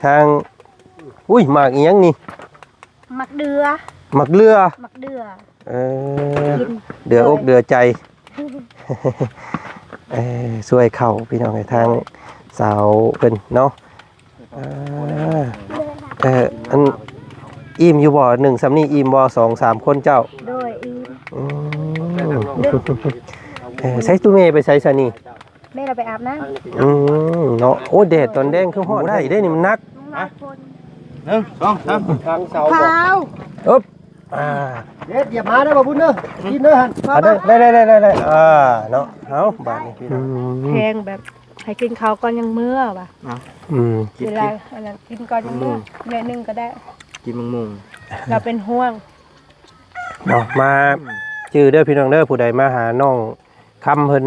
ທາງ ອຸ້ຍ ໝາກອີ່ຫຍັງນີ້? ໝາກເດືອ ໝາກເດືອ ໝາກເດືອ ເອີ ກິນ ເດືອອົກເດືອໃຈ ເອີ ຊ່ວຍເຂົ້າພີ່ນ້ອງ ໃຫ້ທາງສາວເພິ່ນເນາະ. ອ່າ ເອີ ອັນ ອີ່ມຢູ່ບໍ່? ໜຶ່ງຊ່ຳນີ້ອີ່ມບໍ່? ສອງສາມຄົນເຈົ້າ? ໂດຍ ອີ່ມ ອືມ ເອີ ໃຊ້ຕູ້ແມ່ໄປໃສຊະນີ້? ແມ່ລາວໄປອາບນ້ຳ ອືມ ເນາະ. ໂອ້ ແດດຕອນແລງຄືຮ້ອນ ບໍ່ໄດ້ເດ້ນີ້ ມັນໜັກ. ໜຶ່ງ ສອງ ສາມ ທາງເສົາ ພາວ ອຶບ ອ່າ ເດັດ ຢາມາເດີ ບ່າວບຸນເດີ ກິນເດີຫັ້ນ ອ່າ ໄດ້ ໄດ້ ໄດ້ ໄດ້ ອ່າ ເນາະ. ເອົາ ບາດນີ້ພີ່ນ້ອງ ອືມ ແພງແບບ ໃຫ້ກິນເຂົ້າກ່ອນຍັງເມືອວ່າ ເອົາ ອືມ ກິນ ເວລາອັນນັ້ນກິນກ່ອນຍັງເມືອ ໜ້ອຍໜຶ່ງກໍໄດ້ ກິນໝາກມ່ວງ ລາວເປັນຫ່ວງ ເນາະ. ມາ ອືມ ຈື່ເດີພີ່ນ້ອງເດີ ຜູ້ໃດມາຫານ້ອງຄຳເພິ່ນ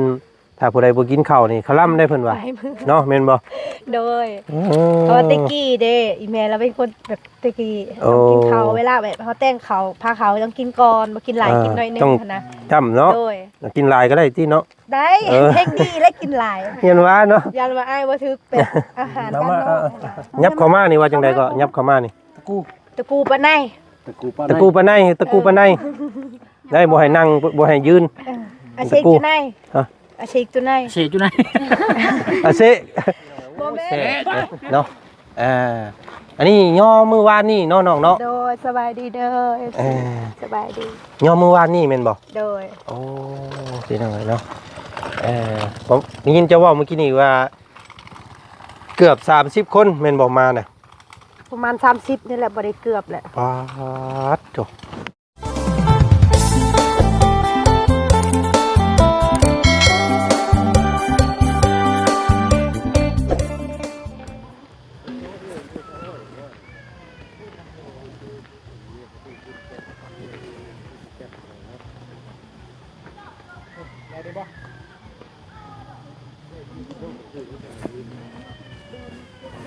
ຖ້າຜູ້ໃດບໍ່ກິນເຂົ້ານີ້ຄະລຳໄດ໋ເພິ່ນວ່າ ຫຼາຍມື້ ເນາະ ແມ່ນບໍ່? ໂດຍ ເອີ ເພາະວ່າແຕ່ກີ້ເດ້ ອີ່ແມ່ລາວເປັນຄົນແບບແຕ່ກີ້ ໂອ້ ຕ້ອງກິນເຂົ້າ ເວລາແບບເຮົາແຕ່ງເຂົ້າ ພາເຂົ້າຕ້ອງກິນກ່ອນ ບໍ່ກິນຫຼາຍ ເອີ ກິນໜ້ອຍໜຶ່ງ ຕ້ອງຫັ້ນນະ ຈ້ຳເນາະ ໂດຍ ກິນຫຼາຍກໍໄດ້ຕິເນາະ. ໄດ້ ເອີ ແຮງດີແລະກິນຫຼາຍ ຢ້ານວ່າເນາະ ຢ້ານວ່າອ້າຍບໍ່ຖືກແບບອາຫານ ເອົາມາ ການນອນ ເອົາ ຫຍັບເຂົ້າມານີ້ວ່າຈັ່ງໃດກໍ ຫຍັບເຂົ້າມານີ້ ຕະກູ ຕະກູປາໄນ ຕະກູປາໄນ ຕະກູປາໄນ ຕະກູປາໄນ ເອີ ໄດ້ ບໍ່ໃຫ້ນັ່ງ ບໍ່ໃຫ້ຢືນ ເອີ ອາເຊກ ຕະກູ ຈຸໄນ ຮະ ອາເຊກຈຸໄນ ເຊກຈຸໄນ ອາເຊກ ບໍ່ແມ່ນ ເນາະ. ອ່າ ອັນນີ້ຍໍມື້ວານນີ້ເນາະນ້ອງເນາະ ໂດຍ ສະບາຍດີເດີ ເອີ ສະບາຍດີ ຍໍມື້ວານນີ້ແມ່ນບໍ່? ໂດຍ ໂອ້ ພີ່ນ້ອງເອີຍເນາະ ເອີ ໄດ້ຍິນເຈົ້າເວົ້າມື້ກີ້ນີ້ວ່າ ເກືອບສາມສິບຄົນແມ່ນບໍ່ມານະ? ປະມານສາມສິບນີ້ແຫຼະ ບໍ່ໄດ້ເກືອບແຫຼະ ປາດໂທ້.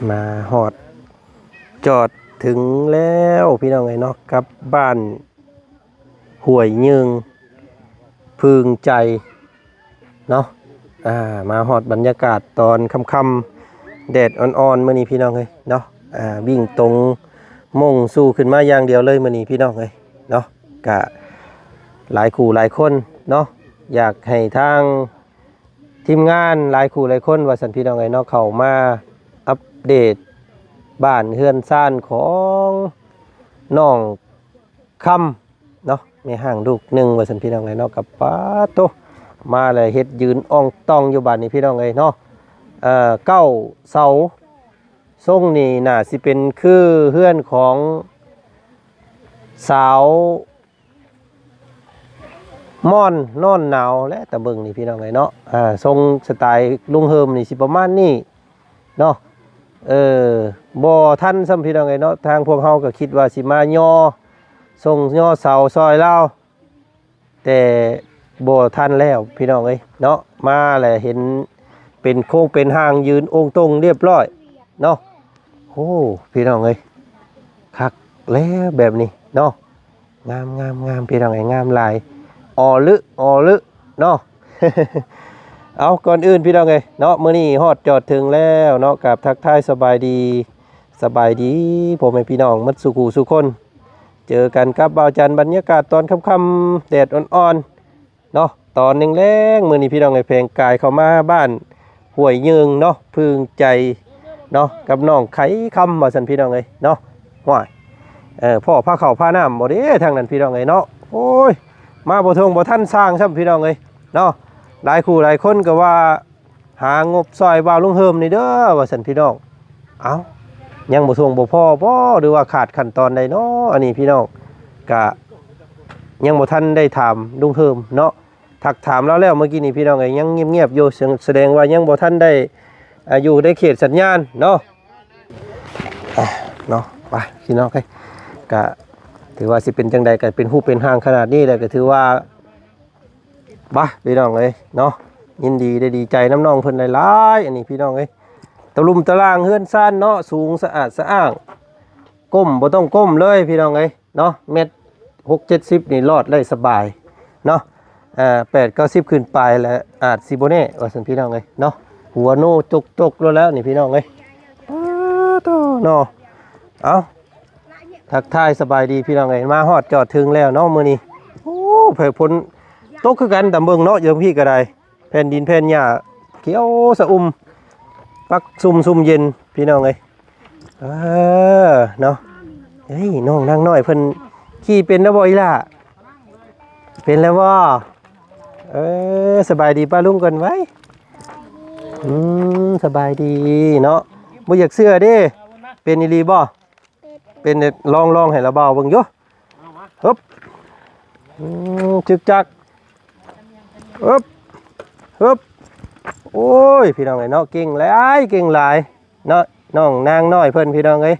ມາຮອດ ຈອດເຖິງແລ້ວພີ່ນ້ອງເອີຍເນາະ ກັບບ້ານຫ້ວຍຍືງ ພຶງໃຈເນາະ. ອ່າ ມາຮອດບັນຍາກາດຕອນຄ່ຳໆ ແດດອ່ອນໆ ມື້ນີ້ພີ່ນ້ອງເອີຍເນາະ. ອ່າ ວິ່ງຕົງມຸ່ງສູ່ຂຶ້ນມາຢ່າງດຽວເລີຍມື້ນີ້ພີ່ນ້ອງເອີຍເນາະ. ກະຫຼາຍຄູ່ຫຼາຍຄົນເນາະ ຢາກໃຫ້ທາງ ທີມງານຫຼາຍຄູ່ຫຼາຍຄົນວ່າຊັ້ນພີ່ນ້ອງເອີຍເນາະ ເຂົ້າມາອັບເດດບ້ານເຮືອນຊານຂອງນ້ອງຄຳເນາະ ແມ່ຮ້າງລູກໜຶ່ງວ່າຊັ້ນພີ່ນ້ອງເອີຍເນາະ. ກັບປາໂຕ ມາແລ້ວເຮັດຢືນອ່ອງຕ່ອງຢູ່ບາດນີ້ພີ່ນ້ອງເອີຍເນາະ. ເອີ ເກົ້າເສົາ ຊົງນີ້ໜ້າຊິເປັນຄືເຮືອນຂອງສາວ ມ່ອນນອນໜາວແຫຼະ ຕາເບິ່ງນີ້ພີ່ນ້ອງເອີຍເນາະ. ອ່າ ຊົງສະໄຕລຸງເຮີມນີ້ຊິປະມານນີ້ເນາະ. ເອີ ບໍ່ທັນຊ້ຳພີ່ນ້ອງເອີຍເນາະ ທາງພວກເຮົາກໍຄິດວ່າຊິມາຍໍຊົງຍໍເສົາຊ່ອຍລາວ ແຕ່ບໍ່ທັນແລ້ວພີ່ນ້ອງເອີຍເນາະ. ມາແລ້ວເຫັນເປັນໂຄງເປັນຮ່າງຢືນອົງຕົງລຽບຮ້ອຍເນາະ. ໂອ້ ພີ່ນ້ອງເອີຍ ຄັກແລ້ວແບບນີ້ເນາະ. ງາມ ງາມ ງາມ ພີ່ນ້ອງເອີຍ ງາມຫຼາຍ ອໍລຶ ອໍລຶເນາະ. ເອົາ ກ່ອນອື່ນພີ່ນ້ອງເອີຍເນາະ ມື້ນີ້ຮອດຈອດເຖິງແລ້ວເນາະ ກາບທັກທາຍສະບາຍດີ ສະບາຍດີພໍ່ແມ່ພີ່ນ້ອງໝົດສູ່ຄູ່ສູ່ຄົນ. ເຈີກັນກັບບ່າວຈັນ ບັນຍາກາດຕອນຄ່ຳໆ ແດດອ່ອນໆ ເນາະ ຕອນແລງໆ ມື້ນີ້ພີ່ນ້ອງເອີຍ ແພງກາຍເຂົ້າມາບ້ານຫ້ວຍຍືງເນາະ ພຶງໃຈເນາະ ກັບນ້ອງໄຂຄຳວ່າຊັ້ນພີ່ນ້ອງເອີຍເນາະ. ໂອ້ຍ ເອີ ພໍ່ພາເຂົ້າພານ້ຳບໍ່ເດ້ທາງນັ້ນພີ່ນ້ອງເອີຍເນາະ. ໂອ້ຍ ມາບໍ່ທົ່ງບໍ່ທັນຊ່າງຊ້ຳພີ່ນ້ອງເອີຍເນາະ. ຫຼາຍຄູ່ຫຼາຍຄົນກໍວ່າ ຫາງົບຊ່ອຍບ່າວລຸງເຮີມນີ້ເດີວ່າຊັ້ນພີ່ນ້ອງ. ເອົ້າ ຍັງບໍ່ທົ່ງບໍ່ພໍບໍ່ ຫຼືວ່າຂາດຂັ້ນຕອນໃດເນາະ ອັນນີ້ພີ່ນ້ອງ ກະຍັງບໍ່ທັນໄດ້ຖາມລຸງເຮີມເນາະ. ທັກຖາມລາວແລ້ວເມື່ອກີ້ນີ້ພີ່ນ້ອງເອີຍ ຍັງງຽບໆຢູ່ ສະແດງວ່າຍັງບໍ່ທັນໄດ້ ອ່າ ຢູ່ໃນເຂດສັນຍານເນາະ. ອ່າ ເນາະ ໄປພີ່ນ້ອງເອີຍ ກະຖືວ່າຊິເປັນຈັ່ງໃດ ກະເປັນຮູບເປັນຮ່າງຂະໜາດນີ້ແລ້ວ ກະຖືວ່າ ບາ ພີ່ນ້ອງເອີຍເນາະ ຍິນດີໄດ້ດີໃຈນຳນ້ອງເພິ່ນຫຼາຍໆ. ອັນນີ້ພີ່ນ້ອງເອີຍ ຕະລຸ່ມຕະລ່າງເຮືອນຊານເນາະ ສູງສະອາດສະອ້າງ ກົ້ມບໍ່ຕ້ອງກົ້ມເລີຍພີ່ນ້ອງເອີຍເນາະ. ແມັດຫົກເຈັດສິບນີ້ລອດໄດ້ສະບາຍເນາະ. ອ່າ ແປດເກົ້າສິບຂຶ້ນໄປແລ້ວອາດຊິບໍ່ແນ່ວ່າຊັ້ນພີ່ນ້ອງເອີຍເນາະ. ຫົວໂນຈົກໆໂລດແລ້ວນີ້ພີ່ນ້ອງເອີຍ ປາ ໂຕເນາະ ເອົ້າ ທັກທາຍສະບາຍດີພີ່ນ້ອງເອີຍ ມາຮອດຈອດເຖິງແລ້ວເນາະມື້ນີ້. ໂອ້ ເພິ່ນຝົນຕົກຄືກັນ ຕາມເບິ່ງເນາະ ຢູ່ພີ້ກໍໄດ້ ແຜ່ນດິນແຜ່ນຫຍ້າຂຽວສະອຸ່ມ ປັກຊຸ່ມຊຸ່ມເຢັນພີ່ນ້ອງເອີຍ. ເອີ ເນາະ ເອີຍ ນ້ອງນາງນ້ອຍເພິ່ນຂີ່ເປັນແລ້ວບໍ່ອີ່ຫຼ້າ? ເປັນແລ້ວບໍ່? ເອີ ສະບາຍດີປ້າລຸງກ່ອນໄວ້. ອືມ ສະບາຍດີເນາະ ບໍ່ຢາກເຊື່ອເດ້. ເປັນອີ່ຫຼີບໍ່? ເປັນ ລອງ ລອງໃຫ້ລາວບ່າວເບິ່ງຢູ່. ຮຶບ ອືມ ຈຶກຈັກ ຮຶບ ຮຶບ. ໂອ້ຍ ພີ່ນ້ອງເອີຍເນາະ ເກັ່ງຫຼາຍ ເກັ່ງຫຼາຍເນາະ ນ້ອງນາງນ້ອຍເພິ່ນ ພີ່ນ້ອງເອີຍ.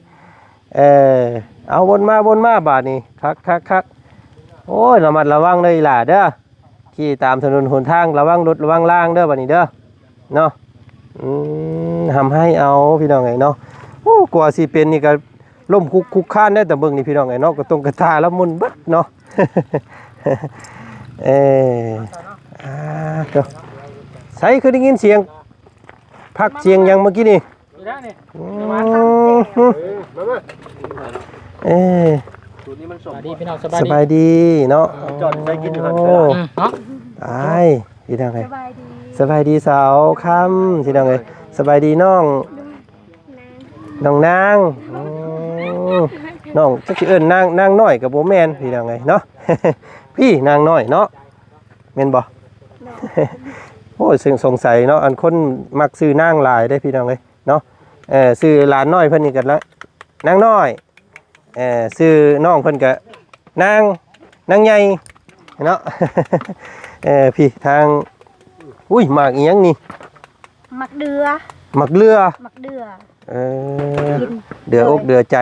ເອີ ເອົາ ວົນມາ ວົນມາບາດນີ້ ຄັກ ຄັກ ຄັກ. ໂອ້ຍ ລະມັດລະວັງເດີອີ່ຫຼ້າເດີ ຂີ່ຕາມຖະໜົນຫົນທາງ ລະວັງລົດລະວັງລາງເດີ ບາດນີ້ເດີເນາະ. ອືມ ຮ່ຳໃຫ້ເອົາ ພີ່ນ້ອງເອີຍເນາະ. ໂອ້ ກວ່າຊິເປັນນີ້ກໍລົ້ມຄຸກຄຸກຄານໄດ້ ແຕ່ເບິ່ງນີ້ ພີ່ນ້ອງເອີຍເນາະ ກະຕົງກະຕາລະໝຸ່ນເບິດເນາະ. ເອີ ອ່າ ໂຕ ໃສຄືໄດ້ຍິນສຽງ ພັກສຽງຫຍັງເມື່ອກີ້ນີ້? ອືມ ເອີ ສະບາຍດີພີ່ນ້ອງ ສະບາຍດີ ສະບາຍດີເນາະ. ຈອດໃສ່ກິນຢູ່ຫັ້ນ ໂອ້ ເນາະ ອ້າຍ ພີ່ນ້ອງເອີຍ ສະບາຍດີ ສະບາຍດີສາວຄຳ ພີ່ນ້ອງເອີຍ ສະບາຍດີນ້ອງ ນ້ອງນາງ. ໂອ້ ນ້ອງຈັກຊິເອີ້ນນາງ ນາງນ້ອຍກໍບໍ່ແມ່ນ ພີ່ນ້ອງເອີຍເນາະ. ພີ່ນາງນ້ອຍເນາະ ແມ່ນບໍ່? ໂອ້ຍ ສົງ ສົງໄສເນາະ ອັນຄົນມັກຊື່ນາງຫຼາຍເດ້ ພີ່ນ້ອງເອີຍເນາະ. ເອີ ຊື່ຫຼານນ້ອຍເພິ່ນນີ້ກໍນາງ ນາງນ້ອຍ ເອີ ຊື່ນ້ອງເພິ່ນກະນາງ ນາງໃຫຍ່ເນາະ. ເອີ ພີ້ທາງ ອຸ້ຍ ໝາກອີ່ຫຍັງນີ້? ໝາກເດືອ ໝາກເດືອ ໝາກເດືອ. ເອີ ເດືອອົກເດືອໃຈ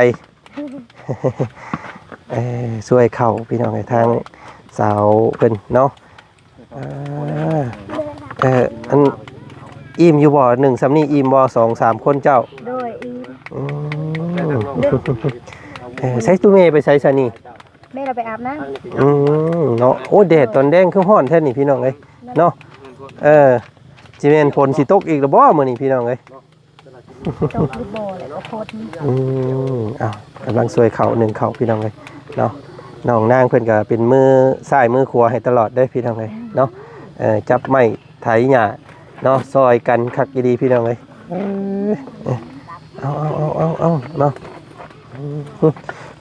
ເອີ ຊ່ວຍເຂົ້າ ພີ່ນ້ອງເອີຍ ທາງສາວເພິ່ນເນາະ. ອ່າ ເອີ ອັນ ອີ່ມຢູ່ບໍ່? ໜຶ່ງສ່ຳນີ້ອີ່ມບໍ່? ສອງສາມຄົນເຈົ້າ? ໂດຍ ອີ່ມ. ອືມ ເອີ ໃສ ຕູ້ແມ່ໄປໃສຊະນີ້? ແມ່ລາວໄປອາບນ້ຳ. ອືມ ເນາະ ໂອ້ ແດດຕອນແລງຄືຮ້ອນແທ້ນີ້ ພີ່ນ້ອງເອີຍເນາະ. ເອີ ຊິແມ່ນຝົນຊິຕົກອີກແລ້ວບໍ່ມື້ນີ້ ພີ່ນ້ອງເອີຍ? ຕົກຫຼືບໍ່ແຫຼະ ກໍພົດ. ອືມ ເອົ້າ ກຳລັງຊ່ວຍເຂົ້າ ໜຶ້ງເຂົ້າ ພີ່ນ້ອງເອີຍເນາະ. ນ້ອງນາງເພິ່ນກໍເປັນມືຊ້າຍມືຂວາໃຫ້ຕະຫຼອດເດ້ ພີ່ນ້ອງເອີຍເນາະ. ເອີ ຈັບໄມ້ໄຖຫຍ້າເນາະ ຊ່ອຍກັນຄັກອີ່ຫຼີ ພີ່ນ້ອງເອີຍ. ເອີ ເອົາ ເອົາ ເອົາ ເອົາ ເນາະ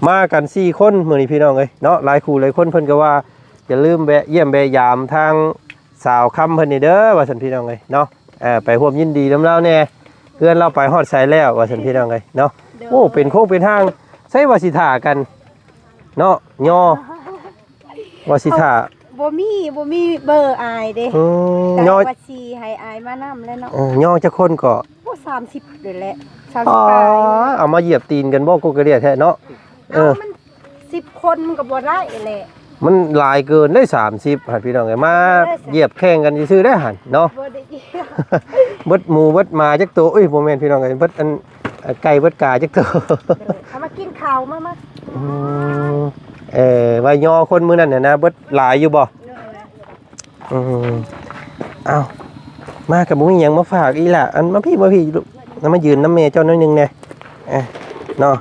ມາກັນສີ່ຄົນມື້ນີ້ ພີ່ນ້ອງເອີຍເນາະ. ຫຼາຍຄູ່ຫຼາຍຄົນເພິ່ນກໍວ່າ ຢ່າລືມແວະຢ້ຽມແວະຢາມທາງ ສາວຄຳເພິ່ນນີ້ເດີ ວ່າຊັ້ນ ພີ່ນ້ອງເອີຍເນາະ. ເອີ ໄປຮ່ວມຍິນດີນຳລາວແດ່ ເຮືອນລາວໄປຮອດໃສແລ້ວ ວ່າຊັ້ນ ພີ່ນ້ອງເອີຍເນາະ. ໂດຍ ໂອ້ ເປັນໂຄ້ງເປັນຮ່າງ ໃສວ່າຊິຖ້າກັນເນາະ ຍໍ ວ່າຊິຖ້າ ເຮົາບໍ່ມີ ບໍ່ມີເບີອ້າຍເດ້. ອືມ ແຕ່ ຍໍ ວ່າຊິໃຫ້ອ້າຍມານຳແຫຼະເນາະ. ເອີ ຍໍຈັກຄົນເກາະ? ໂອ້ ສາມສິບເດ້ແຫຼະ ສາມສິບປາຍ. ເອົາມາຢຽບຕີນກັນບໍ່ ກົກກະເດຍແທ້ເນາະ. ເອີ ເອົາ ມັນ ສິບຄົນມັນກໍບໍ່ໄດ້ແຫຼະ ມັນຫຼາຍເກີນເດ້ ສາມສິບຫັ້ນ ພີ່ນ້ອງເອີຍ. ມາຢຽບແຂ່ງກັນຊື່ໆໄດ້ຫັ້ນເນາະ. ບໍ່ໄດ້ຢຽບ ເບິດໝູເບິດໝາຈັກໂຕ. ເອີຍ ບໍ່ແມ່ນ ພີ່ນ້ອງເອີຍ ເບິດອັນ ໄກ່ເບິດກາຈັກໂຕ. ເອົາມາກິນເຂົ້າ ມາ ມາ. ອືມ ເອີ ວ່າຍໍຄົນມື້ນັ້ນນະ ເບິດຫຼາຍຢູ່ບໍ່? ໂດຍ ອືມ ເອົ້າ ມາກໍບໍ່ມີຫຍັງມາຝາກອີ່ຫຼ້າ. ອັນ ມາພີ້ ມາພີ້ລູກ ມາຢືນນຳແມ່ເຈົ້າໜ້ອຍໜຶ່ງແດ່ ເອີ ເນາະ.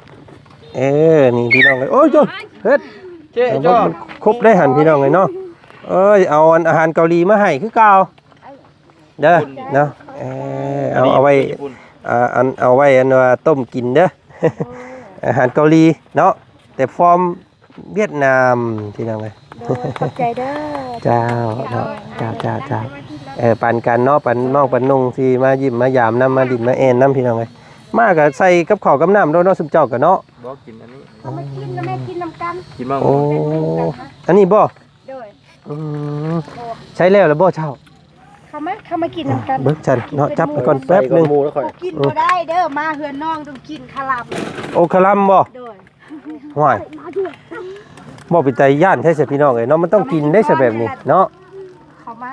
ເອີ ນີ້ພີ່ນ້ອງເອີຍ ໂອ້ຍ ເຈົ້າ ເຮັດ ເຈົ້າ ເຈົ້າ ຄົບໄດ້ຫັ້ນ ພີ່ນ້ອງເອີຍເນາະ. ເອີຍ ເອົາອັນອາຫານເກົາຫຼີມາໃຫ້ຄືເກົ່າເດີເນາະ. ເອີ ເອົາ ເອົາໄວ້ ອ່າ ອັນ ເອົາໄວ້ອັນວ່າຕົ້ມກິນເດີ ອາຫານເກົາຫຼີເນາະ ແຕ່ຟອມ ຫວຽດນາມ ພີ່ນ້ອງເອີຍ. ໂດຍ ຂອບໃຈເດີ. ເຈົ້າເນາະ ເຈົ້າ ເຈົ້າ ເຈົ້າ. ເອີ ປານກັນເນາະ ປານນ້ອງປານນຸ່ງ ຊິມາຢ້ຽມມາຢາມນຳ ມາຫຼິ້ນມາແອ່ນນຳ ພີ່ນ້ອງເອີຍ. ມາກໍໃສ່ກັບເຂົ້າກັບນ້ຳໂລດເນາະ ຊຸມເຈົ້າກໍເນາະ. ບໍ່ກິນອັນນີ້ ເອົາມາກິນນະແມ່ ກິນນຳກັນ. ກິນມາ ໂອ້ ອັນນີ້ບໍ່? ໂດຍ ອືມ ໃຊ້ແລ້ວລະບໍ່ເຈົ້າ? ເຂົ້າມາ ເຂົ້າມາກິນນຳກັນ. ເບິ່ງຊັ້ນເນາະ ຈັບໄປກ່ອນແປັບໜຶ່ງ. ກິນບໍ່ໄດ້ເດີ ມາເຮືອນນ້ອງຕ້ອງກິນຄະລຳ. ໂອ້ ຄະລຳບໍ່? ໂດຍ. ຫ້ວຍ ບໍ່ເປັນຕາຢ້ານແທ້ຊະ ພີ່ນ້ອງເອີຍເນາະ. ມັນຕ້ອງກິນໄດ້ຊະແບບນີ້ເນາະ. ເຂົ້າມາ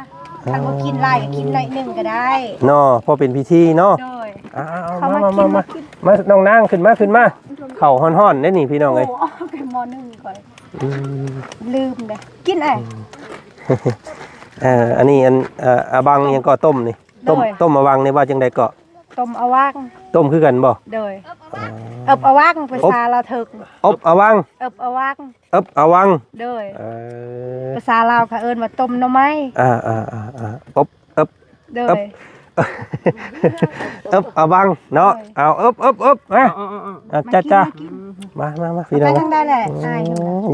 ຄັນບໍ່ກິນຫຼາຍກໍກິນໜ້ອຍໜຶ່ງກໍໄດ້ເນາະ ພໍເປັນພິທີເນາະ. ໂດຍ ເອົາ ເຂົ້າມາ ມາ ມາ ມາ ມາ ມາ ນ້ອງນາງ ຂຶ້ນມາ ຂຶ້ນມາ. ເຂົ້າຮ້ອນໆໄດ້ນີ້ ພີ່ນ້ອງເອີຍ. ໂອ້ ເອົາໄປໝໍ້ໜຶ່ງກ່ອນ. ອືມ ລືມເດ້ ກິນອ້າຍ. ເອີ ອັນນີ້ ອັນ ເອີ ອາບັງຫຍັງກໍຕົ້ມນີ້ ຕົ້ມ ໂດຍ ຕົ້ມອາບັງນີ້ວ່າຈັ່ງໃດເກາະ? ຕົ້ມອະຫວ່າງ ຕົ້ມຄືກັນບໍ່? ໂດຍ ອໍ ເອິບອະຫວ່າງ ພາສາລາວເຖິກ ອົບອະຫວ່າງ ເອິບອະຫວ່າງ ເອິບອະຫວ່າງ ໂດຍ ເອີ ພາສາລາວເຂົາເອີ້ນວ່າຕົ້ມໜໍ່ໄມ້ ອ່າໆໆໆ ອົບ ເອິບ ໂດຍ ເອິບ ເອິບອະຫວ່າງເນາະ ໂດຍ ເອົາ ເອິບ ເອິບ ເອິບ ມາ ເອົາໆໆ ເອົາ ມາກິນ ຈ້າໆ ມາກິນ ມາ ມາ ມາ ພີ່ນ້ອງ ໄປທາງໃດແຫຼະ ອືມ ອ້າຍ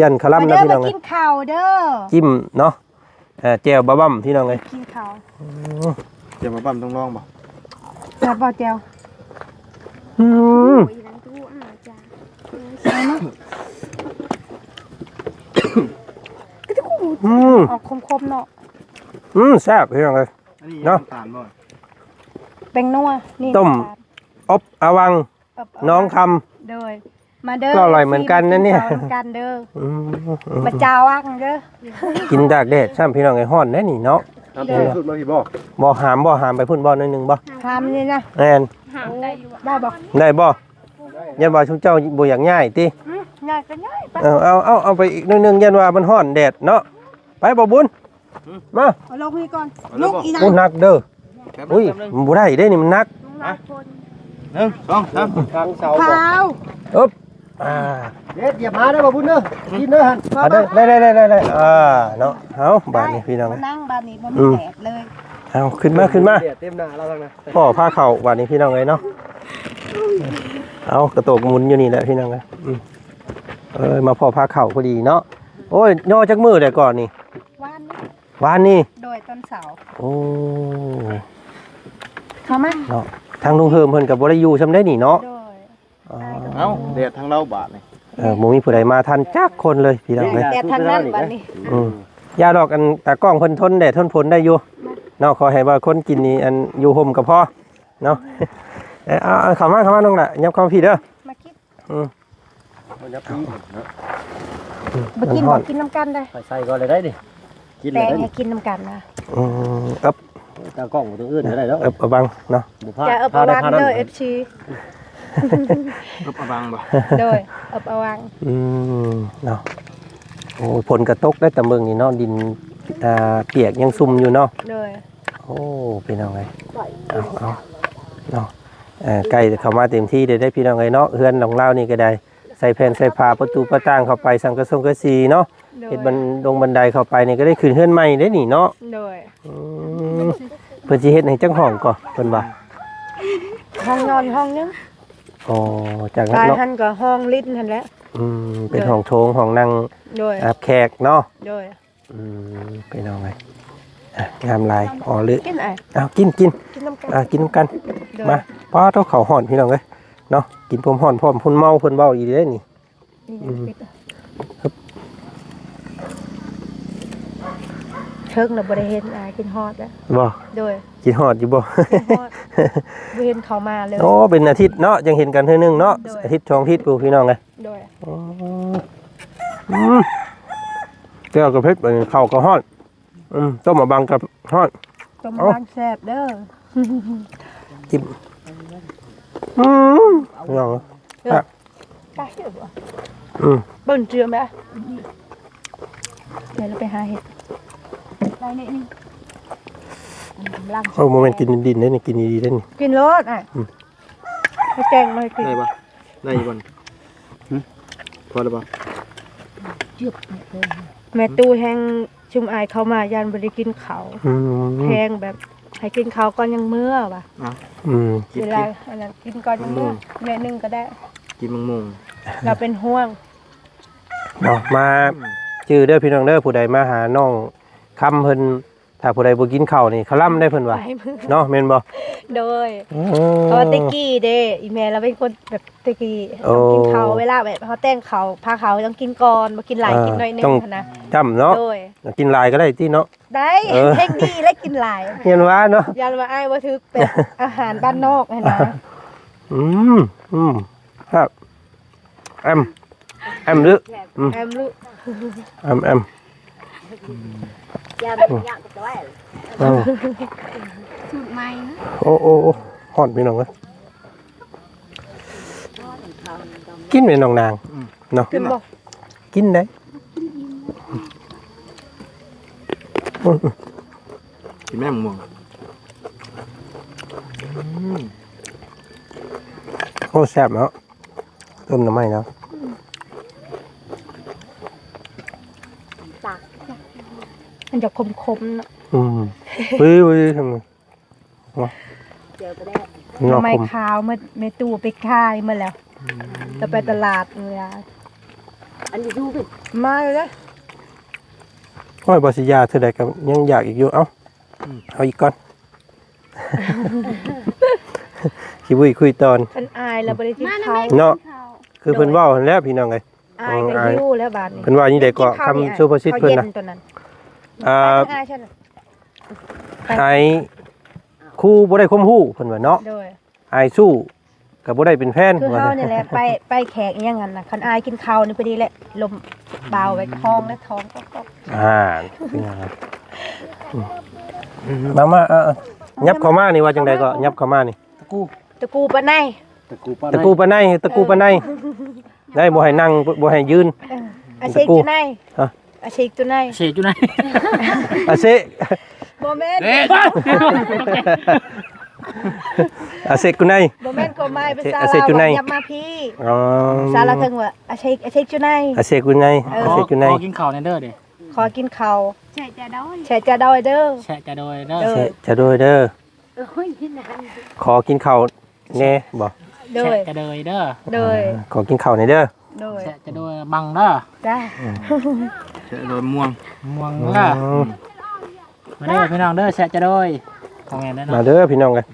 ຢ້ານເຂົາລຳນະ ມາເດີ ພີ່ນ້ອງ ກິນເຂົ້າເດີ ຈິ້ມເນາະ ເອີ ແຈ່ວບະບຳ ພີ່ນ້ອງເອີຍ ກິນເຂົ້າ ອືມ ແຈ່ວບະບຳຕ້ອງລອງບໍ່? ແຊບບໍ່ແຈ່ວ? ອືມ ອືມ ອອກຂົມໆເນາະ ອືມ ແຊບ ພີ່ນ້ອງເອີຍ ອັນນີ້ ເນາະ ນ້ຳຕານບໍ່? ແປ້ງນົວ ນີ້ ຕົ້ມ ນ້ຳຕານ ອົບອະຫວ່າງ ອືມ ໜອງຄຳ ໂດຍ ມາເດີ ກໍອະຮ່ອຍເໝືອນກັນນະນີ້ ມາກິນເຂົ້ານຳກັນເດີ ອືມ ມາຈາວັງເດີ ກິນຕາກແດດຊ້ຳ ພີ່ນ້ອງເອີຍ ຮ້ອນແດ່ນີ້ເນາະ ຫ້າມ ໂດຍ ສຸດມາພີ້ບໍ່? ບໍ່ ຫາມບໍ່ ຫາມໄປພຸ້ນບໍ່ ໜ້ອຍໜຶ່ງບໍ່? ຫາມນີ້ນະ ແມ່ນ ຫາມໄດ້ຢູ່ ໄດ້ບໍ່? ໄດ້ບໍ່? ຢ້ານວ່າຊຸມເຈົ້າບໍ່ຢາກຍ້າຍຕິ? ອືມ ຍ້າຍກໍຍ້າຍໄປ ເອີ ເອົາ ເອົາ ເອົາໄປອີກໜ້ອຍໜຶ່ງ ຢ້ານວ່າມັນຮ້ອນແດດເນາະ ໄປບໍ່ບຸນ ມາ ເອົາລົງນີ້ກ່ອນ ເອົາລົງ ລຸກອີກນະ ໂອ້ ໜັກເດີ ແປັບໜຶ່ງ ອຸ້ຍ ແປັບໜຶ່ງ ມັນບໍ່ໄດ້ເດ້ນີ້ ມັນໜັກ ໜຶ່ງ ສອງ ສາມ ທາງເສົາ ເອົບ ອ່າ ເດັດ ຢາມາເດີ ບໍ່ບຸນເດີ ກິນເດີຫັ້ນ ໄດ້ ໄດ້ ໄດ້ ໄດ້ ອ່າ ເນາະ ເອົາ ບາດນີ້ພີ່ນ້ອງ ມານັ່ງບາດນີ້ບໍ່ມີ ອືມ ແດດເລີຍ ເອົາ ຂຶ້ນມາ ຂຶ້ນມາ ແດດເຕັມໜ້າລາວທັງນັ້ນ ພໍ່ພາເຂົ້າ ບາດນີ້ພີ່ນ້ອງເອີຍເນາະ ເອົາ ກະໂຕກໝູນຢູ່ນີ້ແຫຼະພີ່ນ້ອງເອີຍ ອືມ ເອີ ມາພໍ່ພາເຂົ້າພໍດີເນາະ ໂອ້ຍ ຍໍຈັກມື້ແລ້ວກ່ອນນີ້? ວານນີ້ ວານນີ້ ໂດຍ ຕອນເຊົ້າ ໂອ້ ເຂົ້າມາເນາະ ທາງລຸງເຮີມເພິ່ນກໍບໍ່ໄດ້ຢູ່ຊ່ຳໃດນີ້ເນາະ ໂດຍ ອໍ ເອົ້າ ແດດທາງລາວບາດນີ້ ເອີ ບໍ່ມີຜູ້ໃດມາທັນຈັກຄົນເລີຍພີ່ນ້ອງເອີຍ ແດດທາງນັ້ນບາດນີ້ ອືມ ຢ່າດອກ ອັນຕາກ້ອງເພິ່ນທົນແດດທົນຝົນໄດ້ຢູ່ເນາະ ຂໍໃຫ້ວ່າຄົນກິນນີ້ ອັນຢູ່ຮົ່ມກໍພໍເນາະ ເອີ ເອົາ ເອົາ ເຂົ້າມາ ເຂົ້າມານ້ອງຫຼ້າ ຫຍັບເຂົ້າມາພີ້ເດີ ມາກິນ ອືມ ບໍ່ຢາກປີນເນາະ ບໍ່ກິນ ມັນຮ້ອນ ບໍ່ກິນນຳກັນໄດ໋ ໃສ່ກ່ອນເລີຍໄດ໋ນີ້ ກິນເລີຍ ແຕ່ງໃຫ້ກິນນຳກັນນະ ອືມ ເອິບ ຕາກ້ອງບໍ່ຕ້ອງເອີ້ນກໍໄດ້ດອກ ເອິບອະຫວ່າງເນາະ ບໍ່ພາດ ຈະເອິບອະຫວ່າງເດີ ເອັຟຊີ ເອິບອະຫວ່າງບໍ່? ໂດຍ ເອິບອະຫວ່າງ ອືມ ເນາະ ໂອ້ ຝົນກໍຕົກໄດ້ຕາເບິ່ງນີ້ເນາະ ດິນ ອ່າ ປຽກຍັງຊຸ່ມຢູ່ເນາະ ໂດຍ ໂອ້ ພີ່ນ້ອງເອີຍ ເອົາ ເອົາ ເນາະ ເອີ ໃກ້ເຂົ້າມາເຕັມທີ່ເລີຍເດ້ພີ່ນ້ອງເອີຍເນາະ ເຮືອນຂອງລາວນີ້ກໍໄດ້ ໃສ່ແຜ່ນໃສ່ຝາປະຕູປະຕ່າງເຂົ້າໄປ ສັງກະສົງກະສີເນາະ ໂດຍ ເຮັດບັນ ລົງບັນໄດເຂົ້າໄປນີ້ກໍໄດ້ຂຶ້ນເຮືອນໃໝ່ເດ້ນີ້ເນາະ ໂດຍ ອືມ ເພິ່ນຊິເຮັດໃຫ້ຈັກຫ້ອງກໍ ເພິ່ນວ່າ ຫ້ອງນອນຫ້ອງໜຶ່ງ ອໍ ຈາກນັ້ນເນາະ ຫັ້ນກໍຫ້ອງຫຼິ້ນຫັ້ນແຫຼະ ອືມ ເປັນ ໂດຍ ຫ້ອງໂຖງ ຫ້ອງນັ່ງ ໂດຍ ຮັບແຂກເນາະ ໂດຍ ອືມ ພີ່ນ້ອງເອີຍ ອ່ະ ງາມຫຼາຍ ອໍ ຫຼື ກິນອ້າຍ ເອົາ ກິນ ກິນ ກິນນຳກັນ ອ່າ ກິນນຳກັນ ໂດຍ ມາ ປ້າໂທ້ ເຂົ້າຮ້ອນພີ່ນ້ອງເອີຍ ເນາະ ກິນພ້ອມຮ້ອນພ້ອມຄົນເມົາ ເພິ່ນເວົ້າອີ່ຫຼີເດ້ນີ້ ນີ້ ອືມ ປິດ ເຖິງແລ້ວບໍ່ໄດ້ເຫັນ ອ່າ ກິນຮອດແລ້ວ ບໍ່? ໂດຍ ກິນຮອດຢູ່ບໍ່? ກິນຮອດ ບໍ່ເຫັນເຂົາມາເລີຍ ໂອ້ ເປັນອາທິດເນາະ ຈັ່ງເຫັນກັນເທື່ອໜຶ່ງເນາະ ໂດຍ ອາທິດສອງອາທິດພຸ້ນ ພີ່ນ້ອງເອີຍ ໂດຍ ອືມ ແຈ່ວກໍເຜັດ ບັດນີ້ເຂົ້າກໍຮ້ອນ ອືມ ຕົ້ມມະບັງກໍຮ້ອນ ຕົ້ມມະບັງແຊບເດີ ຈິ້ມ ອືມ ພີ່ນ້ອງ ເອີ ແຊບ ໄປຢູ່ບໍ່? ອືມ ເບິ່ງເຈື່ອມແບບ ດຽວເຮົາໄປຫາເຫັດ ໄດ້ນີ້ ນີ້ ເອີ ບໍ່ແມ່ນກິນດິນເດ້ນີ້ ກິນດີໆເດ້ນີ້ ກິນໂລດ ອືມ ໃຫ້ແກງມາໃຫ້ກິນ ໄດ້ບໍ່? ໄດ້ຢູ່ບໍ່ນີ້? ຫຶ? ພໍແລ້ວບໍ່? ແມ່ຕູ້ແຮງ ຊຸມອ້າຍເຂົ້າມາຢ້ານບໍ່ໄດ້ກິນເຂົ້າ ອືມ ແຮງແບບໃຫ້ກິນເຂົ້າກ່ອນຍັງເມືອວ່າ ອືມ ເວລາອັນນັ້ນກິນກ່ອນຍັງເມືອ ໜ້ອຍໜຶ່ງກໍໄດ້ ກິນໝາກໂມງ ລາວເປັນຫ່ວງເນາະ ມາ ອືມ ຈື່ເດີພີ່ນ້ອງເດີ ຜູ້ໃດມາຫານ້ອງຄຳເພິ່ນ ຖ້າຜູ້ໃດບໍ່ກິນເຂົ້ານີ້ ຄະລຳໄດ້ເພິ່ນວ່າ ຫຼາຍມື້ ເນາະ ແມ່ນບໍ່? ໂດຍ ເອີ ເພາະວ່າແຕ່ກີ້ເດ້ ອີ່ແມ່ລາວເປັນຄົນແບບແຕ່ກີ້ ໂອ້ ຕ້ອງກິນເຂົ້າ ເວລາແບບເຮົາແຕ່ງເຂົ້າ ພາເຂົ້າຕ້ອງກິນກ່ອນ ບໍ່ກິນຫຼາຍ ເອີ ກິນໜ້ອຍໜຶ່ງຫັ້ນນະ ຕ້ອງຈ້ຳເນາະ ໂດຍ ກິນຫຼາຍກໍໄດ້ຕິເນາະ ໄດ້ ເອີ ແຮງດີແລ້ວກິນຫຼາຍ ຢ້ານວ່າເນາະ ຢ້ານວ່າອ້າຍບໍ່ຖືກແບບອາຫານບ້ານນອກຫັ້ນນະ ອືມ ອືມ ແຊບ ແອມ ແອມ ອືມ ແອມ ແອມ ສູດໃໝ່ ໂອ້ ໂອ້ ໂອ້ ຮ້ອນພີ່ນ້ອງເອີຍ ກິນແມ່ນ້ອງນາງ ອືມ ເນາະ ກິນບໍ່? ກິນໄດ້ ກິນແມ່ມະມ່ວງ ອືມ ໂອ້ ແຊບເນາະ ຕົ້ມໜໍ່ໄມ້ເນາະ ປາກ ມັນຈະຂົມໆເນາະ ອືມ ເຮີ້ຍ ເອີ ໜໍ່ໄມ້ຂາວໝົດ ແມ່ຕູ້ໄປຂາຍໝົດແລ້ວ ອືມ ແຕ່ໄປຕະຫຼາດເວລາ ອັນນີ້ຢູ່ເປັນ ມາເລີຍ ໂອ້ຍ ບໍ່ຊິຢາເທື່ອໃດກໍຍັງຢາກອີກຢູ່ ເອົ້າ ອືມ ເອົາອີກກ່ອນ ຂີ້ວຸ້ຍຄຸຍຕອນ ຄັນອາຍແລ້ວບໍ່ໄດ້ກິນເຂົ້າເນາະ ຄືເພິ່ນເວົ້າຫັ້ນແຫຼະພີ່ນ້ອງເອີຍ ອາຍກໍຫິວແລ້ວບາດນີ້ ເພິ່ນວ່າຈັ່ງໃດກໍ ຄຳສຸພາສິດເພິ່ນນະ ອາຍ ອາຍຄູບໍ່ໄດ້ຄວາມຮູ້ ເພິ່ນວ່າເນາະ ໂດຍ ອາຍສູ້ກໍບໍ່ໄດ້ເປັນແຟນ ຄືເຮົານີ້ແຫຼະ ໄປ ໄປແຂກອີ່ຫຍັງຫັ້ນນະ ຄັນອາຍກິນເຂົ້ານີ້ພໍດີແຫຼະ ລົມບ່າວໄວ້ທ້ອງແລະທ້ອງກໍ ອ່າ ເປັນຫຍັງ ມາ ມາ ເອີ ເອີ ຫຍັບເຂົ້າມານີ້ວ່າຈັ່ງໃດກໍ ຫຍັບເຂົ້າມານີ້ ຕະກູ ຕະກູປານໃດ ຕະກູປານໃດ ຕະກູປານໃດ ຕະກູປານໃດ ເອີ ໄດ້ ບໍ່ໃຫ້ນັ່ງ ບໍ່ໃຫ້ຢືນ ເອີ ອາເຊກຢູ່ໃນ ຮະ ອາເຊກຢູ່ໃນ ເຊກຢູ່ໃນ ອາເຊກ ບໍ່ແມ່ນ ເອີ ອາເຊກຢູ່ໃນ ບໍ່ແມ່ນຄວາມໝາຍພາສາລາວ ອາເຊກຢູ່ໃນ ວ່າຫຍັບມາພີ້ ອໍ ພາສາລາວເທິງວ່າ ອາເຊກ ອາເຊກຢູ່ໃນ ອາເຊກຢູ່ໃນ ເອີ ອາເຊກຢູ່ໃນ ຂໍກິນເຂົ້າແດ່ເດີ ຂໍກິນເຂົ້າ ແຊະຈະໂດຍ ແຊະຈະໂດຍເດີ ແຊະຈະໂດຍເດີ ໂດຍ ແຊະຈະໂດຍເດີ ໂອ້ຍ ນັ້ນ ຂໍກິນເຂົ້າແດ່ບໍ ໂດຍ ແຊະຈະໂດຍເດີ ໂດຍ ຂໍກິນເຂົ້າແດ່ເດີ ໂດຍ ແຊະຈະໂດຍບັງເດີ ຈ້າ ອືມ ແຊະໂດຍມ່ວງ ມ່ວງເດີ ອືມ ມາເດີພີ່ນ້ອງເດີ ແຊະຈະໂດຍ ຂອງແມ່ນເດີ ມາເດີພີ່ນ້ອງເອີຍ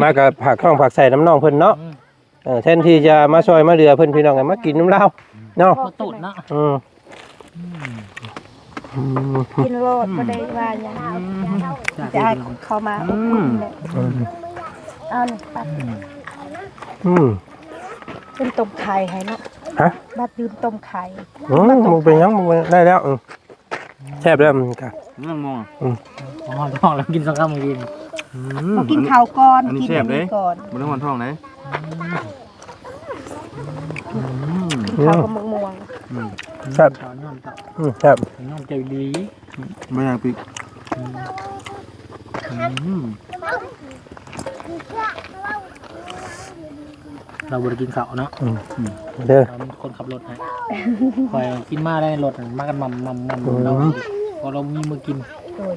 ມາກໍຝາກທ້ອງຝາກໄສ້ນຳນ້ອງເພິ່ນເນາະ ອືມ ເອີ ແທນທີ່ຈະມາຊ່ອຍມາເຫຼືອເພິ່ນ ພີ່ນ້ອງກໍມາກິນນຳລາວເນາະ ບໍ່ຕູດເນາະ ອືມ ອືມ ອືມ ກິນໂລດ ອືມ ບໍ່ໄດ້ວ່າຫຍັງ ອືມ ຈະເອົາເຂົ້າມາ ອືມ ອົບອຸ່ນແຫຼະ ອືມ ເອົານີ້ປັດ ອືມ ອືມ ເປັນຕົ້ມໄຂ່ໃຫ້ເນາະ ຮະ ບັດດື່ມຕົ້ມໄຂ່ ອືມ ບໍ່ເປັນຫຍັງ ບໍ່ເປັນ ໄດ້ແລ້ວ ອືມ ແຊບເດີ ອືມ ກະ ເລື່ອງໝໍ້ ອືມ ຮອດທ້ອງແລ້ວກິນສອງຄຳມື້ກີ້ ອືມ ບໍ່ກິນເຂົ້າກ່ອນ ອັນນີ້ແຊບເດ້ ກິນອັນນີ້ກ່ອນ ບໍ່ໄດ້ຮອດທ້ອງເດ້ ອືມ ອືມ ເຂົ້າກັບໝາກມ່ວງ ອືມ ແຊບ ເຂົ້ານ້ຳ ອືມ ແຊບ ນ້ຳໃຈດີ ບໍ່ຢາກປິດ ອືມ ອືມ ລາວບໍ່ໄດ້ກິນເຂົ້າເນາະ ອືມ ອືມ ເດີ ລາວເປັນຄົນຂັບລົດໃຫ້ ຂ້ອຍກິນມາໄດ້ລົດ ມາກັນໝ່ຳໆໆ ອືມ ລາວ ເພາະລາວມີມື້ກິນ ໂດຍ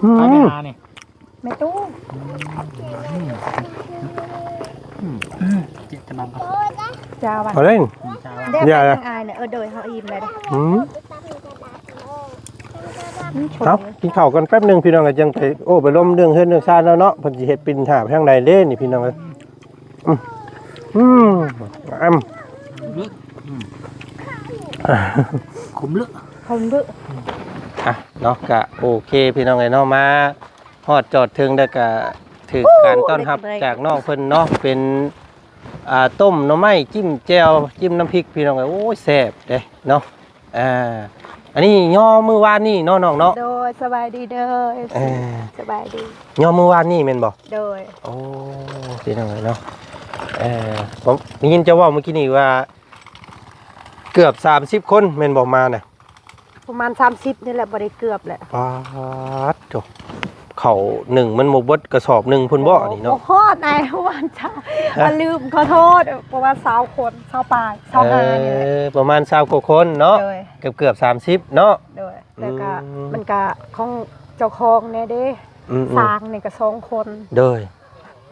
ອືມ ໄປຫານີ້ ແມ່ຕູ້ ອືມ ອືມ ເຈັບຈະບັງ ຈ້າວ່າ ເອົາເລີຍ ອືມ ຈ້າວ່າ ເດ້ ຢາ ເປັນຫຍັງອາຍນະ ເອີ ໂດຍ ເຮົາອີ່ມແລ້ວເດ້ ອືມ ອືມ ເອົາ ກິນເຂົ້າກັນແປັບໜຶ່ງ ພີ່ນ້ອງ ກໍຈັ່ງໄປໂອ້ໄປລົມເລື່ອງເຮືອນເລື່ອງຊານແລ້ວເນາະ ເພິ່ນຊິເຮັດປິ່ນຫາໄປທາງໃດເດ້ນີ້ ພີ່ນ້ອງເອີຍ ອືມ ອືມ ອຳ ຂມເລີກ ຂມເລີກ ຂມເລີກ ອ່ະ ເນາະ ກະໂອເຄ ພີ່ນ້ອງເອີຍເນາະ ມາຮອດຈອດເຖິງແລ້ວກະຖືກການຕ້ອນຮັບຈາກນ້ອງເພິ່ນເນາະ ເປັນ ອ່າ ຕົ້ມໜໍ່ໄມ້ ຈິ້ມແຈ່ວ ຈິ້ມນ້ຳພິກ ພີ່ນ້ອງເອີຍ ໂອ້ຍ ແຊບເດ້ເນາະ ອ່າ ອັນນີ້ຍໍມື້ວານນີ້ເນາະ ນ້ອງເນາະ ໂດຍ ສະບາຍດີເດີ ເອີ ສະບາຍດີ ຍໍມື້ວານນີ້ແມ່ນບໍ່? ໂດຍ ໂອ້ ພີ່ນ້ອງເອີຍເນາະ ເອີ ໄດ້ຍິນເຈົ້າເວົ້າມື້ກີ້ນີ້ວ່າ ເກືອບສາມສິບຄົນແມ່ນບໍ່ມານະ? ປະມານສາມສິບນີ້ແຫຼະ ບໍ່ໄດ້ເກືອບແຫຼະ ປາດໂທ້ ເຂົ້າໜຶ່ງມັນບໍ່ເບິດກະສອບໜຶ່ງພຸ້ນບໍ່ ໂອ້ ນີ້ເນາະ ບໍ່ຮອດ ປະມານຊາວ ອ່ະ ລືມ ຂໍໂທດ ປະມານຊາວຄົນ ຊາວປາຍ ຊາວຫ້າ ເອີ ນີ້ແຫຼະ ປະມານຊາວກວ່າຄົນເນາະ ໂດຍ ເກືອບໆສາມສິບເນາະ ໂດຍ ແລ້ວກະ ອືມ ມັນກະຂອງເຈົ້າຂອງແດ່ເດ້ ອືມໆ ຊ່າງນີ້ກະສອງຄົນ ໂດຍ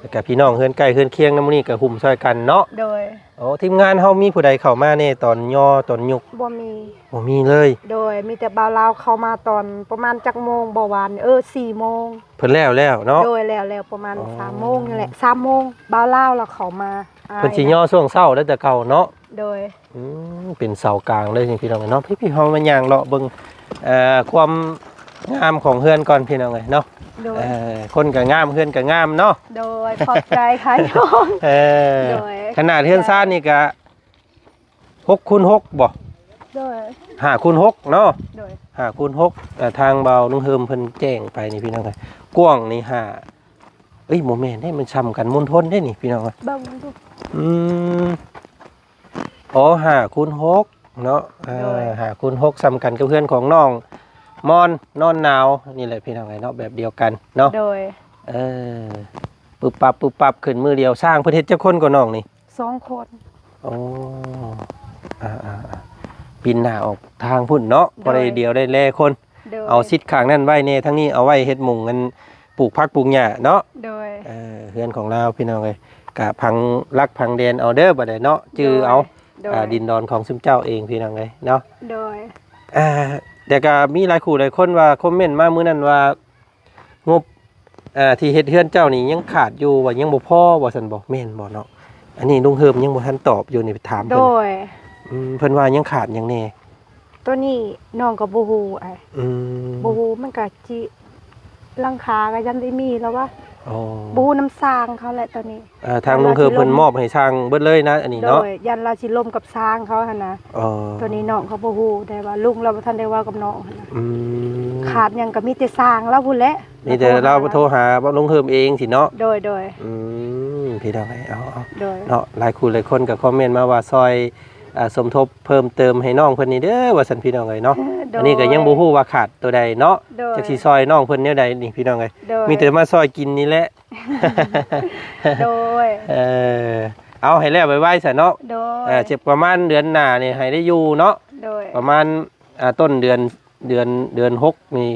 ແລ້ວກະພີ່ນ້ອງເຮືອນໃກ້ເຮືອນຄຽງນຳ ມື້ນີ້ກະຫຸ້ມຊ່ອຍກັນເນາະ ໂດຍ ໂອ້ ທີມງານເຮົາມີຜູ້ໃດເຂົ້າມາແດ່ຕອນຍໍຕອນຍົກ? ບໍ່ມີ ບໍ່ມີເລີຍ ໂດຍ ມີແຕ່ບ່າວລາວເຂົ້າມາຕອນປະມານຈັກໂມງບໍ່ວານ ເອີ ສີ່ໂມງ ເພິ່ນແລ້ວແລ້ວເນາະ ໂດຍ ແລ້ວແລ້ວປະມານ ອໍ ສາມໂມງນີ້ແຫຼະ ສາມໂມງບ່າວລາວລາວເຂົ້າມາ ເພິ່ນຊິຍໍຊ່ວງເຊົ້າໄດ້ແຕ່ເກົ່າເນາະ ໂດຍ ອືມ ເປັນເສົາກາງເລີຍນີ້ ພີ່ນ້ອງເອີຍເນາະ ພີ່ໆ ເຮົາມາຍ່າງເລາະເບິ່ງ ເອີ ຄວາມງາມຂອງເຮືອນກ່ອນ ພີ່ນ້ອງເອີຍເນາະ ໂດຍ ເອີ ຄົນກະງາມ ເຮືອນກະງາມເນາະ ໂດຍ ຂອບໃຈຄ່ະນ້ອງ ເອີ ໂດຍ ຂະໜາດເຮືອນຊານນີ້ກະຫົກຄູນຫົກບໍ່? ໂດຍ ຫ້າຄູນຫົກເນາະ ໂດຍ ຫ້າຄູນຫົກ ເອີ ທາງບ່າວລຸງເຮີມເພິ່ນແຈ້ງໄປນີ້ ພີ່ນ້ອງເອີຍ ກວ້າງນີ້ຫ້າ ເອີຍ ບໍ່ແມ່ນເດ້ ມັນຊ່ຳກັນມົນທົນເດ້ນີ້ ພີ່ນ້ອງເອີຍ ເບິ່ງດູ ອືມ ອໍ ຫ້າຄູນຫົກເນາະ ເອີ ໂດຍ ຫ້າຄູນຫົກ ຊ່ຳກັນກັບເຮືອນຂອງນ້ອງມອນນອນໜາວນີ້ແຫຼະ ພີ່ນ້ອງເອີຍເນາະ ແບບດຽວກັນເນາະ ໂດຍ ເອີ ປຶບປັບ ປຶບປັບ ຂຶ້ນມື້ດຽວ. ຊ່າງເພິ່ນເຮັດຈັກຄົນກໍນ້ອງນີ້? ສອງຄົນ. ໂອ້ ອ່າໆໆ ປິ່ນໜ້າອອກທາງພຸ້ນເນາະ. ໂດຍ ພໍໄດ້ດຽວໄດ້ແລຄົນ. ໂດຍ ເອົາສິດຂ້າງນັ້ນໄວ້ແດ່ ທາງນີ້ເອົາໄວ້ເຮັດໝຸງອັນ ປູກຜັກປູກຫຍ້າເນາະ. ໂດຍ ເອີ ເຮືອນຂອງລາວພີ່ນ້ອງເອີຍ ກະພັງຫຼັກພັງແດນເອົາເດີ ບັດໃດເນາະ ຈື່ເອົາ. ໂດຍ ອ່າ ດິນດອນຂອງຊຸມເຈົ້າເອງພີ່ນ້ອງເອີຍເນາະ. ໂດຍ ອ່າ ແຕ່ກະມີຫຼາຍຄູ່ຫຼາຍຄົນວ່າຄອມເມັນມາມື້ນັ້ນວ່າ ງົບ ອ່າ ທີ່ເຮັດເຮືອນເຈົ້ານີ້ຍັງຂາດຢູ່ ວ່າຍັງບໍ່ພໍ ວ່າຊັ້ນບໍ່ ແມ່ນບໍ່ເນາະ? ອັນນີ້ລຸງເຮີມຍັງບໍ່ທັນຕອບຢູ່ນີ້ ໄປຖາມເພິ່ນ. ໂດຍ ອືມ ເພິ່ນວ່າຍັງຂາດຫຍັງແດ່? ໂຕນີ້ນ້ອງກໍບໍ່ຮູ້ອ້າຍ. ອືມ ບໍ່ຮູ້ ມັນກໍຊິ ຫຼັງຄາກໍຍັງໄດ້ມີແລ້ວວະ. ອໍ ບໍ່ຮູ້ນຳຊ່າງເຂົາແຫຼະໂຕນີ້. ເອີ ທາງລຸງເຮີມເພິ່ນມອບໃຫ້ຊ່າງເບິດເລີຍນະ ອັນນີ້ເນາະ. ໂດຍ ຢ້ານລາວຊິລົມກັບຊ່າງເຂົາຫັ້ນນະ. ອໍ ໂຕນີ້ນ້ອງກໍບໍ່ຮູ້ ແຕ່ວ່າລຸງລາວບໍ່ທັນໄດ້ເວົ້າກັບນ້ອງຫັ້ນນະ. ອືມ ຂາດຫຍັງກໍມີແຕ່ຊ່າງລາວພຸ້ນແຫຼະ. ມີແຕ່ລາວໂທຫາລຸງເຮີມເອງຊີ້ເນາະ. ໂດຍໆ ອືມ ພີ່ນ້ອງເອີຍ ເອົາ ເອົາ ໂດຍ ເນາະ. ຫຼາຍຄູ່ຫຼາຍຄົນກໍຄອມເມັນມາວ່າຊ່ອຍ ອ່າ ສົມທົບເພີ່ມເຕີມໃຫ້ນ້ອງເພິ່ນນີ້ເດີ ວ່າຊັ້ນພີ່ນ້ອງເອີຍເນາະ. ໂດຍ ອັນນີ້ກໍຍັງບໍ່ຮູ້ວ່າຂາດໂຕໃດເນາະ. ໂດຍ ຈັກຊິຊ່ອຍນ້ອງເພິ່ນແນວໃດນີ້ພີ່ນ້ອງເອີຍ. ໂດຍ ມີແຕ່ມາຊ່ອຍກິນນີ້ແຫຼະ. ໂດຍ ເອີ ເອົາໃຫ້ແລ້ວໄວໆຊະເນາະ. ໂດຍ ເອີ ຈັກປະມານເດືອນໜ້ານີ້ໃຫ້ໄດ້ຢູ່ເນາະ. ໂດຍ ປະມານ ອ່າ ຕົ້ນເດືອນ ເດືອນ ເດືອນຫົກນີ້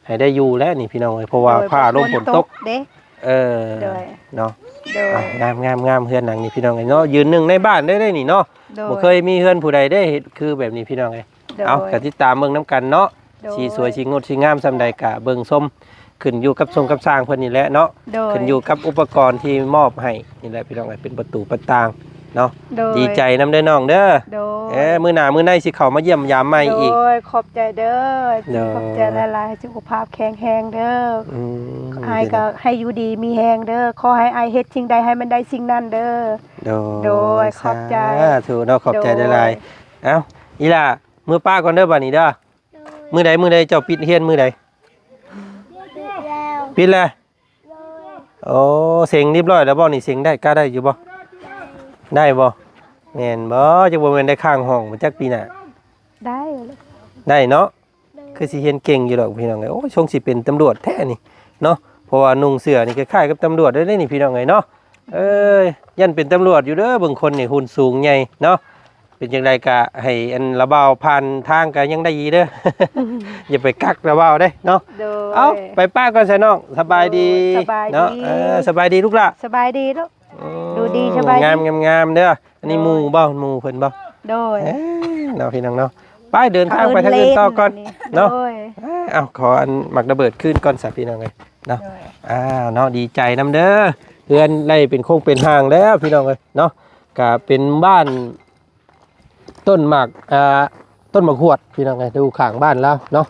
ໃຫ້ໄດ້ຢູ່ແລ້ວນີ້ພີ່ນ້ອງເອີຍ ເພາະວ່າ ໂດຍ ຟ້າລົມຝົນຕົກເດ້. ເອີ ໂດຍ ເນາະ. ໂດຍ ອ່າ ງາມໆໆ ເຮືອນຫຼັງນີ້ພີ່ນ້ອງເອີຍເນາະ ຢືນໜຶ່ງໃນບ້ານໄດ້ ໄດ້ນີ້ເນາະ. ໂດຍ ບໍ່ເຄີຍມີເຮືອນຜູ້ໃດໄດ້ເຮັດຄືແບບນີ້ພີ່ນ້ອງເອີຍ. ໂດຍ ເອົາ ກໍຕິດຕາມເບິ່ງນຳກັນເນາະ. ໂດຍ ສີສວຍ ສີງົດ ສີງາມສ່ຳໃດກະເບິ່ງຊົມ ຂຶ້ນຢູ່ກັບຊົງກັບຊ່າງເພິ່ນນີ້ແຫຼະເນາະ. ໂດຍ ຂຶ້ນຢູ່ກັບອຸປະກອນທີ່ມອບໃຫ້ນີ້ແຫຼະພີ່ນ້ອງເອີຍ ເປັນປະຕູປະຕ່າງເນາະ. ໂດຍ ດີໃຈນຳເດີນ້ອງເດີ. ໂດຍ ເອີ ມື້ໜ້າມື້ໃນຊິເຂົ້າມາຢ້ຽມຢາມໃໝ່ອີກ. ໂດຍ ຂອບໃຈເດີ. ໂດຍ ຂອບໃຈຫຼາຍໆ ສຸຂະພາບແຂງແຮງເດີ. ອືມ ອ້າຍກໍໃຫ້ຢູ່ດີມີແຮງເດີ. ຂໍໃຫ້ອ້າຍເຮັດສິ່ງໃດໃຫ້ມັນໄດ້ສິ່ງນັ້ນເດີ. ໂດຍ ໂດຍ ຂອບໃຈ ສາທຸເນາະ. ຂອບໃຈຫຼາຍໆ. ໂດຍ ເອົ້າ ອີ່ຫຼ້າ ເມືອປ້າກ່ອນເດີ ບາດນີ້ເດີ. ມື້ໃດ ມື້ໃດເຈົ້າປິດຮຽນມື້ໃດ? ປິດແລ້ວ ປິດແລ້ວ. ໂອ້ ເສັງຮຽບຮ້ອຍແລ້ວບໍ່ນີ້? ເສັງໄດ້ ກະໄດ້ຢູ່ບໍ່? ໄດ້ບໍ່? ແມ່ນບໍ່? ຈັກບໍ່ແມ່ນໄດ້ຄ້າງຫ້ອງບໍ່ຈັກປີໜ້າ? ໄດ້ ໄດ້ເນາະ. ຄືຊິຮຽນເກັ່ງຢູ່ດອກພີ່ນ້ອງເອີຍ. ໂອ້ຍ ຊົງຊິເປັນຕຳຫຼວດແທ້ນີ້ເນາະ ເພາະວ່ານຸ່ງເສື້ອນີ້ຄ້າຍໆກັບຕຳຫຼວດເລີຍນີ້ພີ່ນ້ອງເອີຍເນາະ. ເອີຍ ຢ້ານເປັນຕຳຫຼວດຢູ່ເດີ ເບິ່ງຄົນນີ້ຮຸ່ນສູງໃຫຍ່ເນາະ. ເປັນຈັ່ງໃດກະໃຫ້ອັນລາວບ່າວຜ່ານທາງກະຍັງໄດ້ຢູ່ເດີ. ຢ່າໄປກັກລາວບ່າວເດ້ເນາະ. ໂດຍ ເອົ້າ ໄປປ້າກ່ອນຊະນ້ອງ. ສະບາຍດີ. ໂດຍ ສະບາຍດີເນາະ. ເອີ ສະບາຍດີລູກຫຼ້າ. ສະບາຍດີລູກ. ອືມ ຢູ່ດີສະບາຍດີ. ງາມໆໆເດີ. ອັນນີ້ໝູ່ບໍ່? ໝູ່ເພິ່ນບໍ່? ໂດຍ ເອີ ເນາະ ພີ່ນ້ອງເນາະ. ໄປ ເດີນທາງໄປທາງອື່ນຕໍ່ກ່ອນເນາະ. ໂດຍ ເອົ້າ ຂໍອັນໝາກລະເບີດຄືນກ່ອນຊະ ພີ່ນ້ອງເອີຍເນາະ. ໂດຍ ອ້າວ ເນາະ ດີໃຈນຳເດີ. ເຮືອນໄດ້ເປັນໂຄງເປັນຮ່າງແລ້ວ ພີ່ນ້ອງເອີຍເນາະ. ກະເປັນບ້ານ ຕົ້ນໝາກ ອ່າ ຕົ້ນໝາກຫວດ ພີ່ນ້ອງເອີຍ ຢູ່ຂ້າງບ້ານລາວເນາະ.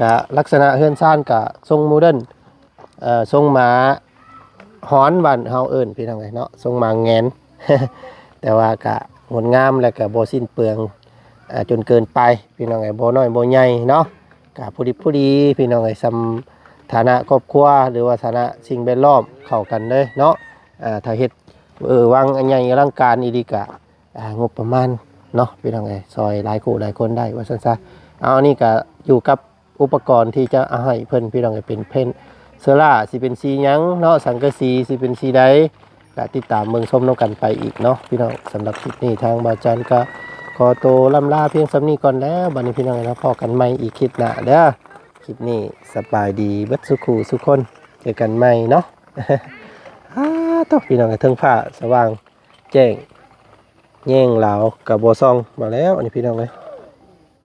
ກະລັກສະນະເຮືອນຊານກະຊົງໂມເດີນ ເອີ ຊົງໝາຫອນ ບ້ານເຮົາເອີ້ນ ພີ່ນ້ອງເອີຍເນາະ ຊົງໝາແງນ. ແຕ່ວ່າກະງົດງາມ ແລະ ກະບໍ່ສິ້ນເປືອງ ອ່າ ຈົນເກີນໄປ ພີ່ນ້ອງເອີຍ ບໍ່ນ້ອຍບໍ່ໃຫຍ່ເນາະ. ກະພໍດິບພໍດີ ພີ່ນ້ອງເອີຍ ສ່ຳຖານະຄອບຄົວ ຫຼືວ່າຖານະສິ່ງແວດລ້ອມເຂົ້າກັນເລີຍເນາະ. ອ່າ ຖ້າເຮັດ ເອີ ວັງອັນໃຫຍ່ອະລັງການອີ່ຫຼີກະ ອ່າ ງົບປະມານເນາະ ພີ່ນ້ອງເອີຍ ຊ່ອຍຫຼາຍຄູ່ຫຼາຍຄົນໄດ້ ວ່າຊັ້ນຊະ. ເອົາ ອັນນີ້ກະຢູ່ກັບອຸປະກອນທີ່ຈະເອົາໃຫ້ເພິ່ນ ພີ່ນ້ອງເອີຍ ເປັນເພນເຊີລ່າ ຊິເປັນສີຫຍັງເນາະ ສັງກະສີຊິເປັນສີໃດ ກະຕິດຕາມເບິ່ງຊົມນຳກັນໄປອີກເນາະ ພີ່ນ້ອງ. ສຳລັບຄລິບນີ້ທາງບ່າວຈັນກະຂໍໂຕລ່ຳລາພຽງສ່ຳນີ້ກ່ອນແລ້ວ ບັດນີ້ ພີ່ນ້ອງເອີຍເນາະ. ພໍ້ກັນໃໝ່ອີກຄລິບໜ້າເດີ. ຄລິບນີ້ສະບາຍດີເບິດສູ່ຄູ່ສູ່ຄົນ ເຈີກັນໃໝ່ເນາະ. ອ້າ ໂທ້ ພີ່ນ້ອງເອີຍ ເທິງຟ້າສະຫວ່າງແຈ້ງ ແຍງລາວກະບໍ່ສ່ອງມາແລ້ວ ອັນນີ້ ພີ່ນ້ອງເອີຍ